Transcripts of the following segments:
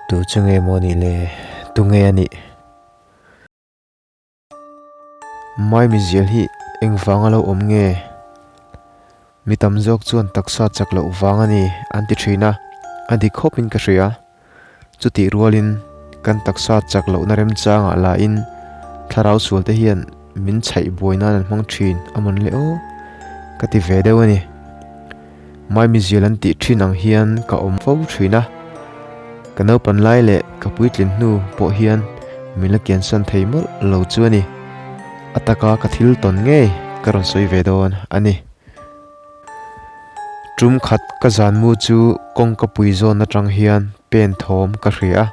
Tu chu nge maw nih le? Tu nge a nih? Maimizial hi engvanga lo awm nge? Mi tam zawk chuan taksa chak loh vang a ni an ti thin a, a dik khawpin ka hria. Chutih rualin kan taksa chak lohna remchangah lahin thlarau sualte hian min chhaih buai nan an hmang thin a mawn le aw ka ti ve deuh a ni. Maimizial an tih thin ang hian ka awm fo thin a, ka naupan lai leh ka puitlin hnu pawh hian min la kiansan thei mawlh lo chu a ni. A taka ka thil tawn ngei ka rawn sawi ve dawn a ni. Tum khat ka zan mu chu kawngka pui zawn atang hian pen thawm ka hria a,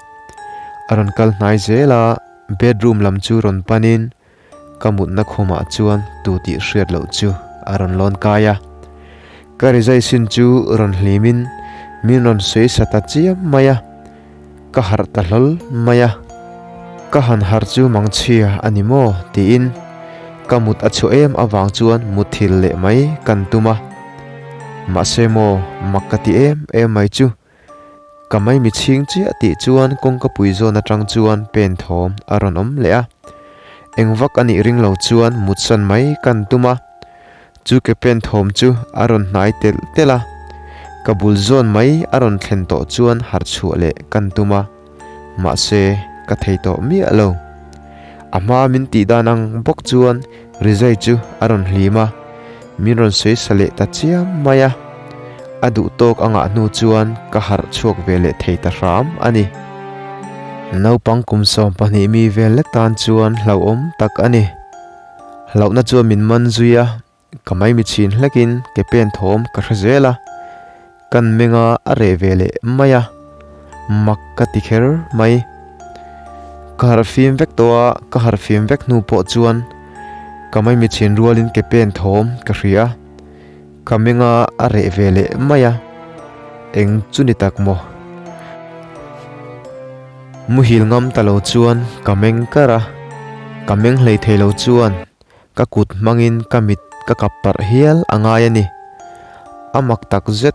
a rawn kal hnai zel a, bedroom lam chu rawn panin Ka mutna khumah chuan tu tih hriat loh chu a rawn lawn kai a. Ka rizai sin chu rawn hlimin min rawn sawi sa ta chiam mai a. Ka harh ta hlawl mai a. Ka han harh chu mangchhia a ni maw tiin ka mut a chhuah em avang chuan muthil leh mai kan tum a. Mahse maw mak ka ti em em mai chu. Ka maimi chhing chiah tih chuan kawngka pui zawn atang chuan pen thawm a rawn awm leh a. Eng vak a nih ring lo chuan mutsan mai kan tum a. Chu ke pen thawm chu a rawn hnai telh telh a. Ka bul zawn mai a rawn thlen tawh chuan harh chhuah leh kan tum a. Mahse, ka thei tawh miah lo. A hma min tih dan ang bawk chuan rizai chu a rawn hlim a, min rawn sawi sa leh ta chiam mai a. A duh tawk a ngah hnu chuan ka harh chhuak ve leh thei ta hram a ni. Naupang kum 12 mi vel lek tan chuan hlauhawm tak a ni. Hlauhna chuan min man zui a, Ka maimi chhin hlekin ke pen thawm ka hre zel a, kan menga a reh ve leh mai a, mak ka ti kher mai. Ka harh fim vek tawh a, ka harh fim vek hnu pawh chuan ka maimi chhin rualin ke pen thawm ka hria a, ka menga a reh ve leh mai a, eng chu ni tak maw? Muhil ngam ta lo chuan ka meng kar a, ka meng hlei thei lo chuan Ka kut hmangin ka mit ka kap parh hial a ngai a ni. A mak tak zet.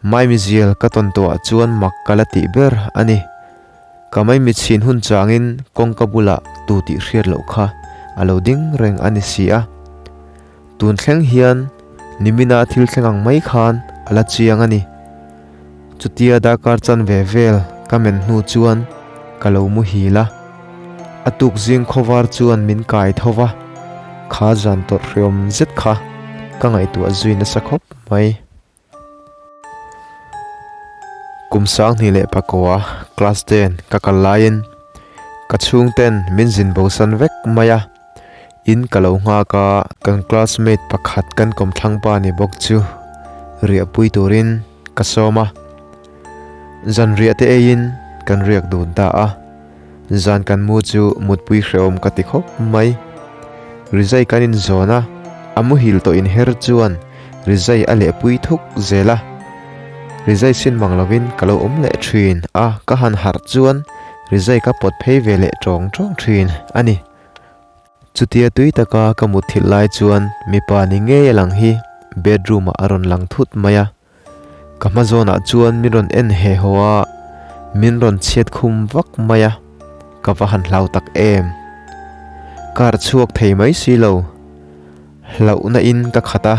Maimizial ka tawn tawhah chuan mak ka la tih ber a ni. Ka maimichhin hun changin kawngka bulah tu tih hriat loh kha a lo ding reng a ni si a. Tun thleng hian nimina thil thleng ang mai khan a la chiang a ni. Chutia darkar chanve vel ka men hnu chuan ka lo muhil a. A tuk zing khawvar chuan min kai tho va, kha zan tawrh hreawm zet kha ka ngaihtuah zui nasa khawp mai. Kum 2009 class ten ka kal laiin ka chhungten min zin bosan vek mai a, in ka lo nghak a, kan classmate pakhat kan kawmthlang pa ni bawk chu riahpui turin ka sawm a, zan riah te eiin kan riak dun ta a. Zan kan mu chu mutpui hrehawm ka ti khawp mai. Rizai kan inzawn a, a muhil tawh inher chuan rizai a lehpui thuk zel a. Rizai sin mang lovin ka lo awm leh thin a, ka han harh chuan rizai ka pawt phei ve leh tawng tawng thin a ni. Chutia tui taka ka mutthilh lai chuan mipa ni ngei a lang hi bedroom ah a rawn lang thut mai a. Ka hma zawnah chuan min rawn en he haw a, min rawn chhiat khum vak mai a, ka va han hlau tak em. Car chhuak thei mai si lo, hlauhna in ka khat a,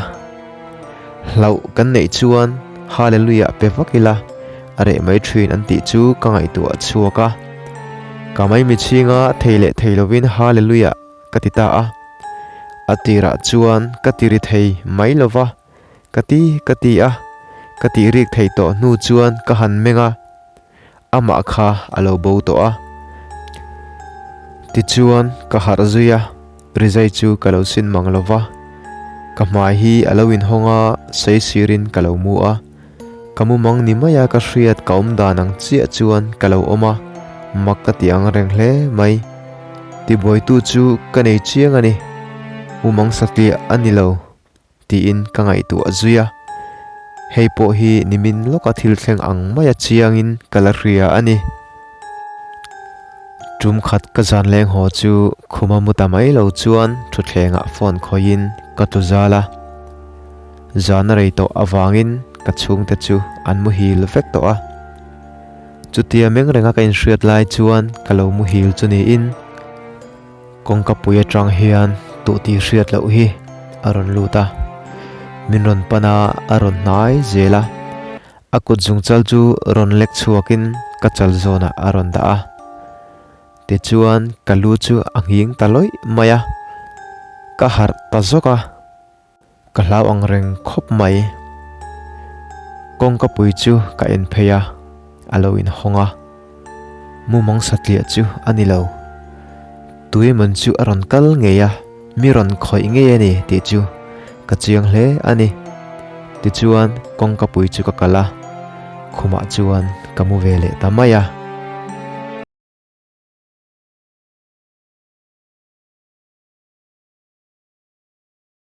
hlauh kan neih chuan Hallelujah pe vak ila a reh mai thin an tih chu ka ngaihtuah chhuak a, ka maimichhinga thei leh thei lovin Hallelujah ka ti ta a, a tirah chuan ka ti ri thei mai lova. Ka ti ka ti a, ka tih rik theih tawh hnu chuan ka han meng a, amah kha a lo bo tawh a. Tichuan ka harh zui a, rizai chu ka lo sin mang lo va, ka hmai hi a lo inhawng a, sei sirin ka lo mu a. Ka mu mang ni mai a ka hriat ka awm dan ang chiah chuan ka lo awm a, mak ka ti ang reng hle mai. Tibuaitu chu ka nei chiang a ni, mu mang satliah a ni lo. Tiin ka ngaihtuah zui a, hei pawh hi nimin lawka thil thleng ang maia chiangin ka la hria a ni. Tum khat ka zan leng haw chu khuma mu ta mai lo chuan thutthlengah phone khawihin ka tlu zal a, zan a rei tawh avangin ka chhungte chu an muhil vek tawh a. Chutia meng renga ka inhriat lai chuan ka lo muhil chu niin kawngka pui atang hian tuh tih hriat loh hi a rawn lut a, min rawn pan a, a rawn hnai zel a. A kut zungchal chu rawn lek chhuakin ka chal zawnah a rawn dah a. Tichuan ka lu chu a nghing ta lawih mai a, ka harh ta zawk a. Ka hlau ang reng khawp mai. Kawngka pui chu ka en phei a, a lo inhawng a. Mumang satliah chu a ni lo. Tuimawn chu a rawn kal ngei a, mi rawn khawih ngei a ni tih chu ka chiang hle a ni. Tichuan kawngka pui chu ka kal a, khumah chuan ka mu ve leh ta mai a.